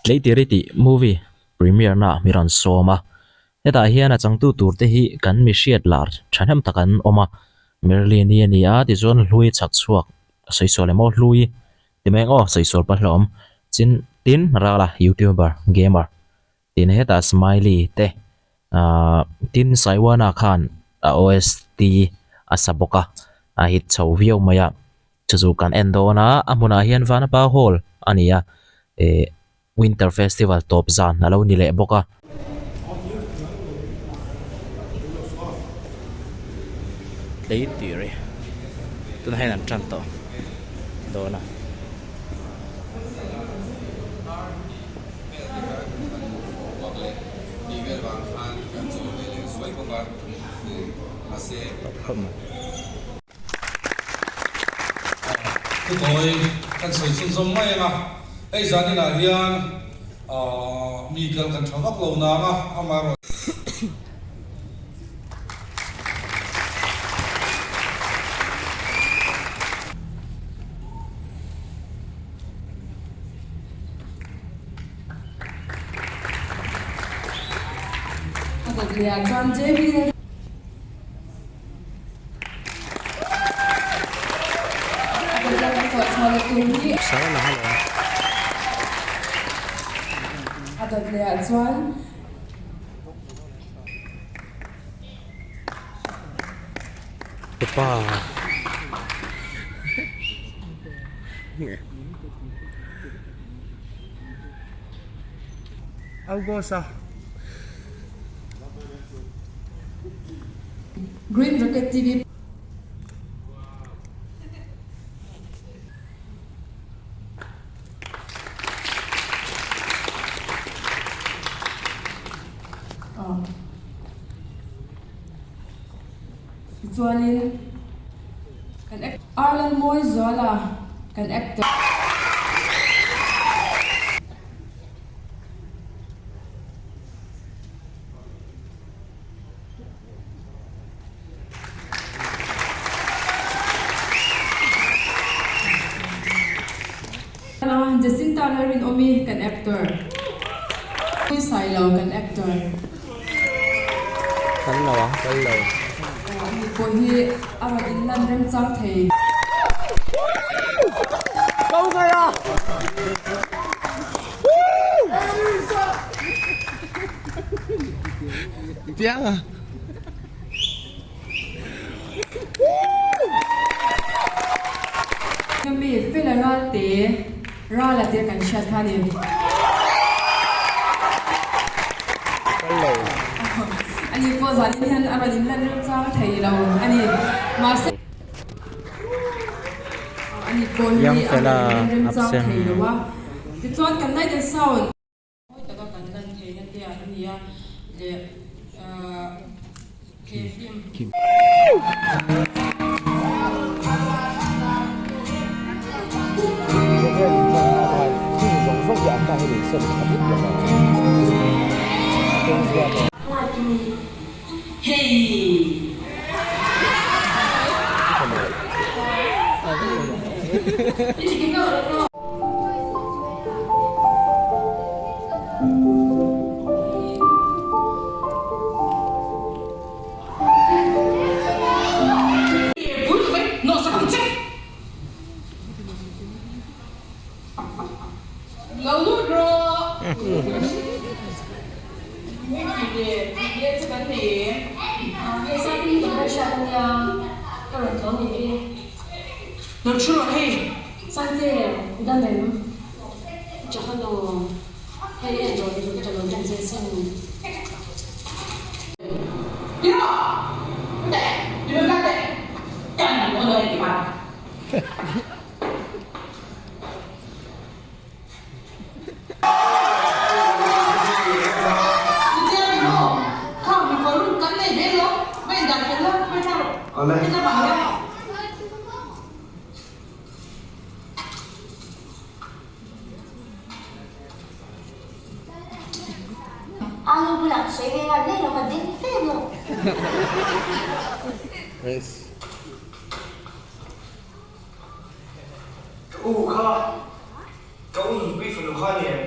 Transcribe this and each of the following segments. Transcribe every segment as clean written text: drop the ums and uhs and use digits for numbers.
Tleitiri tih movie premiere na mi rawn sawm a, hetah hian a changtu tur te hi kan mi hriat lar thahnem tak an awm a, Merlin-i a ni a tichuan hlui chhak chhuak a sawi sual em aw hlui ti mai ang aw sawi sual pawh hlauhawm chin tin rala youtuber gamer tin hetah smiley te ahh tin Saiwana khan a OST a sa bawk a a hit chho viau mai a. Chu chu kan en dawn a, a hmunah hian Vanapa Hall a ni a, eh Winter Festival tawp zan a lo ni leh bawk a. Tlei tir hi tunah hian an tan tawh dawn a. Thutawi kan sawi chhunzawm mai ang a, hei zan inah hian mi kal kan tha vak lo nang a, amaherawh. A dawt leh ah chuan JB. A dawt leh ah chuan Green Rocket TV. Tichuanin kan Arlan Mawizuala kan actor. Jacinta Lalrinawmi kan actor. Pui Sailo kan actor. Kal lo ang, kal lo. Ani pawh hi a rawn inlan remchang thei. Ko ngai a! Piang a. Mi fela ral te ral a te kan hriat kha ni. Ani pawh zanin hian a rawn inlan remchang thei lo a ni. Mahse ani pawh hi a rawn inlan remchang thei lo a. Tichuan kan light and sound. Mawi taka kan lan theihna te an ni a leh he film. Alu bulah sawi ve ngal mai lo ka ding fe maw. Ka u kha, ka u nunpui fanu kha a ni em?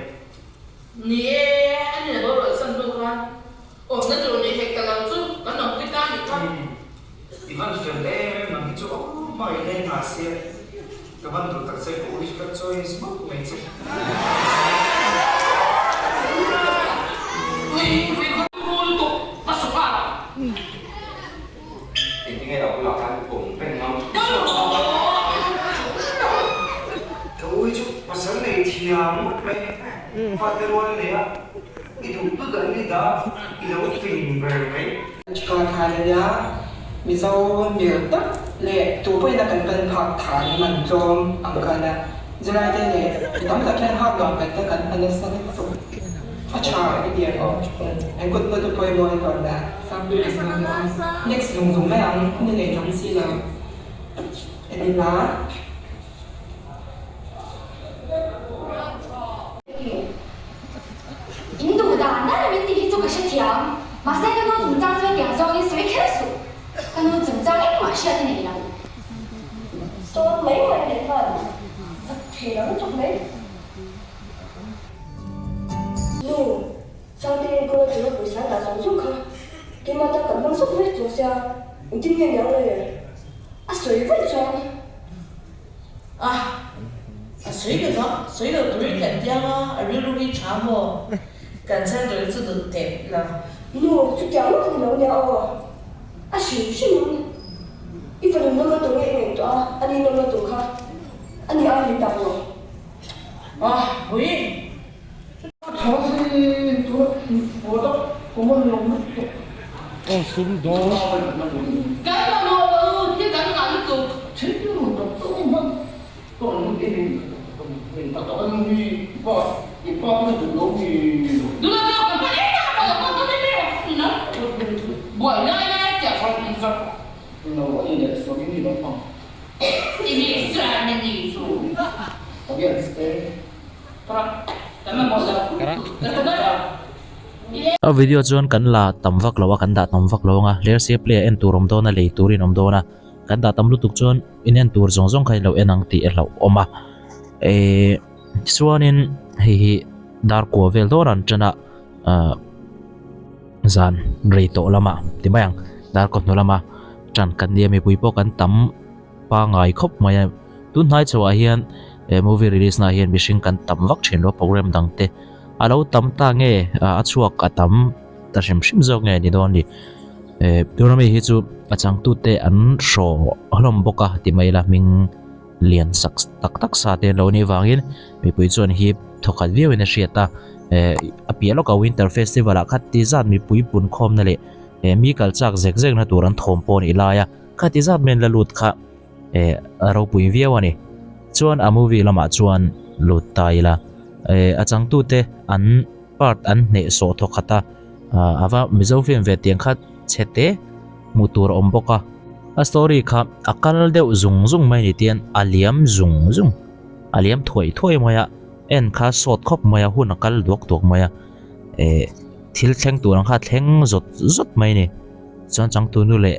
Ni e, a ni lo rawlh san hnu khan awmna tur nei hek ta lo chu kan awmpui ta nih kha. I van fel em em nang hi chu aw hmangaih hle hna sia ka van duh tak che ka ui chu ka choice mawp mai che. Ui ui khaw rul tuk ka su nghal ang. Engtinge lo bulah khan awm reng ngam. Ka ui chu pasal nei thiam ngawt mai fate rual a nei a, i duh duh dan i dah i lo fing ber mai. Chika than a nia, Mizo mir tak leh tu pawhin a kan pan phak than man tlawm ang khan a, zirlaite leh mi tam tak hian hak nuam kan ta kan hman nasa lutuk. A tha i ti ang an kut pawh chu pawimawh i rawn dah Sangpui kan hmang leh a, next zung zung mai ang ni nei tam si lo en ila. In duh dan dan a min tih hi chu ka hrethiam, mahse ka nu chungchang chu hetiang zawngin sawi kher suh, ka nu chungchang engmah hriat i nei lo. Sawn mai mai leh nghal zak thei lo lutuk mai. Nu, Sangte enkawl a tura pawisa dah zawng zawng kha keimah tan kan hmang zawk vek tawh sia, engtin nge niang le? A sawi vaih chuan. A, a sawi lo va, sawi lo turin kan tiang a, a rilru hi tha maw? Kan chhan tur hi chu duh tep lo. Nu, chutiang ngawt a ni lo nia aw. A hrim hrim ang. I fanu nawmna tur nge i ngaihtuah a, ani nawmna tur kha a ni ai min dak lo. A, pui! Kan mamawh lo u, thil kan ngah lutuk. Dula zawk kan pan em em a, kan pan em em a, buaina ina tiah A video chuan kan la tam vak lo a kan dah tam vak lo ang a lersia play ah en tur awm dawn a lei turin awm dawn a kan dah tam lutuk chuan in en tur zawng zawng kha in lo en ang tih a hlauhawm a ehh tichuanin hei hi dar kua vel dawn an tan a ahh zan rei tawh lamah ti mai ang dar kaw hnu lama tan kan nia mipui pawh kan tam pangai khawp mai a tun hnai chhoah hian he movie release na ah hian mihring kan tam vak thin lo program dang te a lo tam ta nge a chhuak a tam ta hrim hrim zawk nge ni dawn ni eh tuna mi hi chu a changtu te an hraw hlawm bawk a ti mai ila hming lian sak tak tak sa te an lo nih vangin mipui chuan hip thawkhat viau in a hriat a eh a piah lawkah winter festival ah kha ti zat mipui pun khawm na leh eh mi kal chak zek zek na tur an thawm pawh a nih lai a kha ti zat men la lut kha eh a ropui viau a ni chuan a movie lamah chuan lut ta ila eh a changtu te an part an hneh sawh thawk khat a ah a va mizo film ve tiang kha chhe te hmuh tur a awm bawk a a story kha a kal deuh zung zung mai a ni tian a liam zung zung a liam thuai thuai mai a en kha sawt khawp mai a hun a kal duak duak mai a eh thil thleng tur ang kha a thleng zawt zawt mai a ni chuan changtunu leh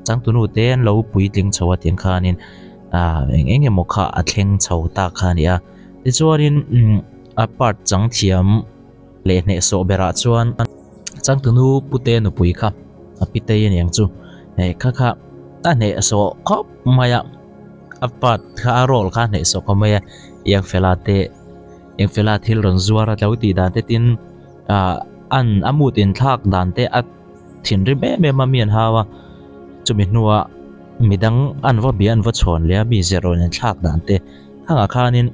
changtunu te an lo puitling chho a tiang khanin ah eng eng emaw kha a thleng chho ta kha a ni a tichuanin umm a part chang thiam leh hnehsawh berah chuan changtunu pute nupui kha a pitei a niang chu eh kha kha a hnehsawh khawp mai a a part kha a role kha a hnehsawh khawp mai a Engfela te Engfela thil rawn zuar a tlo tih dan te tin ah an a mood inthlak dan te a thinrim em em a mi an hau a chumi hnuah midang an va bia an va chhawn leh a mi zir rawn inthlak dan te thangah khanin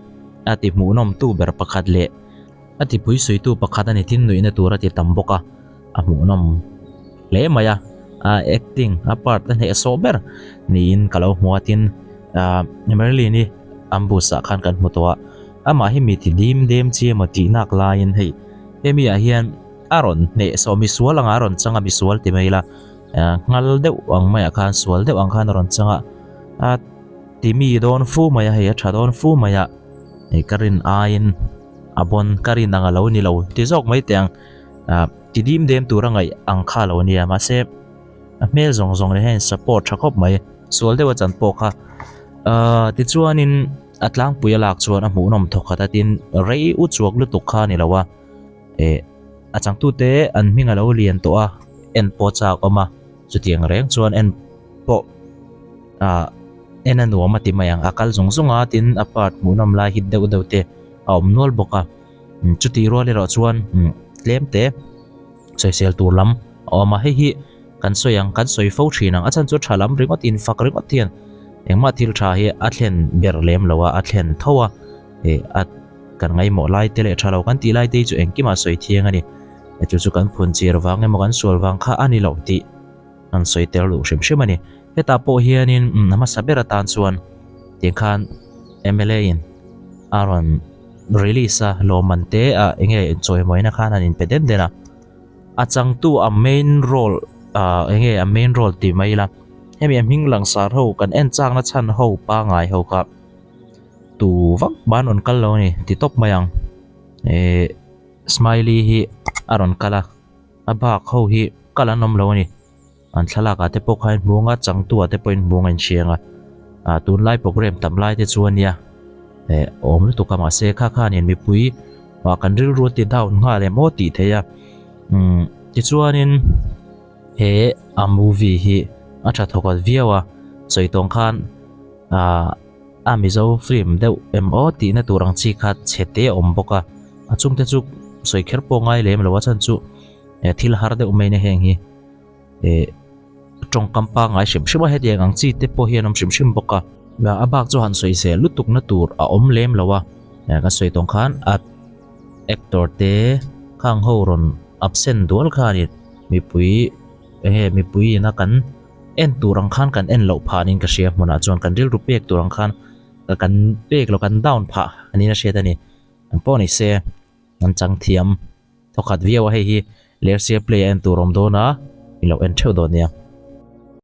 a ti hmuhnawm tu ber pakhat leh a ti pui suitu pakhat a ni tin nuihna tur a ti tam bawk a a hmuhnawm hle mai a a acting a part a hnehsawh ber niin ka lo hmu a tin ah Marilyn hi ambush ah khan kan hmu tawh a amah hi mi ti dim dem chi emaw tih nak laiin hei hemi ah hian a rawn hnehsawh misual anga a rawn chang a misual ti mai ila ah nghal deuh ang maiah khan sual deuh ang khan a rawn chang a a ti mi dawn fu mai a hei a tha dawn fu mai a hei ka rin aiin a bawn ka rin ang a lo ni lo ti zawk mai teh ang ah ti dim dem tur a ngaih ang kha a lo nia mahse a hmel zawng zawng leh hian support tha khawp mai sual deuh a chan pawh kha ah tichuanin a tlangpui a lak chuan a hmuhnawm thawkhat a tin rei u chuak lutuk kha a ni lo a. Eh a changtute an hming a lo lian tawh a, en pawh chak awm a, chutiang reng chuan en pawh ah en a nuam a ti mai ang, a kal zung zung a tin a part hmuhnawm lai hit deuh deuh te a awm nual bawk a, chutih rual erawh chuan tlem te sawisel tur lam a awm a, hei hi kan sawi ang kan sawi fo thin ang, a chhan chu tha lam ringawt in fak ringawt hian engmah thil tha hi a thlen ber lem lo a, a thlen tho a eh a kan ngaihmawh lai te leh tha lo kan tih lai te hi chu engkimah sawi thiang a ni, chu chu kan phun chir vang emaw kan sual vang kha a ni lo tih an sawi tel duh hrim hrim a ni. Hetah pawh hianin a hmasa ber atan chuan tiang khan mla in a rawn release a lawmman te ah enge chawimawina khan an inpe den den a, a changtu a main role ah enge a main role tih mai ila hemi a hming langsar ho kan en chakna chhan ho pangai ho kha tu vak ban rawn kal lo a ni ti tawp mai ang eh smiley hi a rawn kal a. A bak ho hi kal an awm lo a ni. An thlalak ah te pawh kha in hmu ang a, changtu ah te pawh in hmu ang a in hriang a. Ah tunlai program tam lai te chu a nia eh awm lutuk a mahse kha khanin mipui ah kan rilru a ti down nghal em aw tih theih a. Umm tichuanin he a movie hi a tha thawkhat viau a, sawi tawng khan ah a Mizo film deuh em aw tihna tur ang chi kha chhe te a awm bawk a. A chungte chu sawi kher pawh ngai lem lo a chhan chu eh thil har deuh mai na heng hi eh tawngkam pangngai hrim hrim a hetiang ang chi te pawh hi an awm hrim hrim bawk a a bak chu han sawi zel lutuk na tur a awm lem lo a eh kan sawi tawng khan a actor te khang ho rawn absent dual khanin mipui enge mipui ina kan en tur ang khan kan en loh phah niin ka hria hmunah chuan kan rilru pek tur ang khan kan pek loh kan down phah niin a hriat a ni. Ang pawh ni se an chang thiam thawkhat viau a hei hi Lersia play a en tur awm dawn a i lo en theuh dawn nia.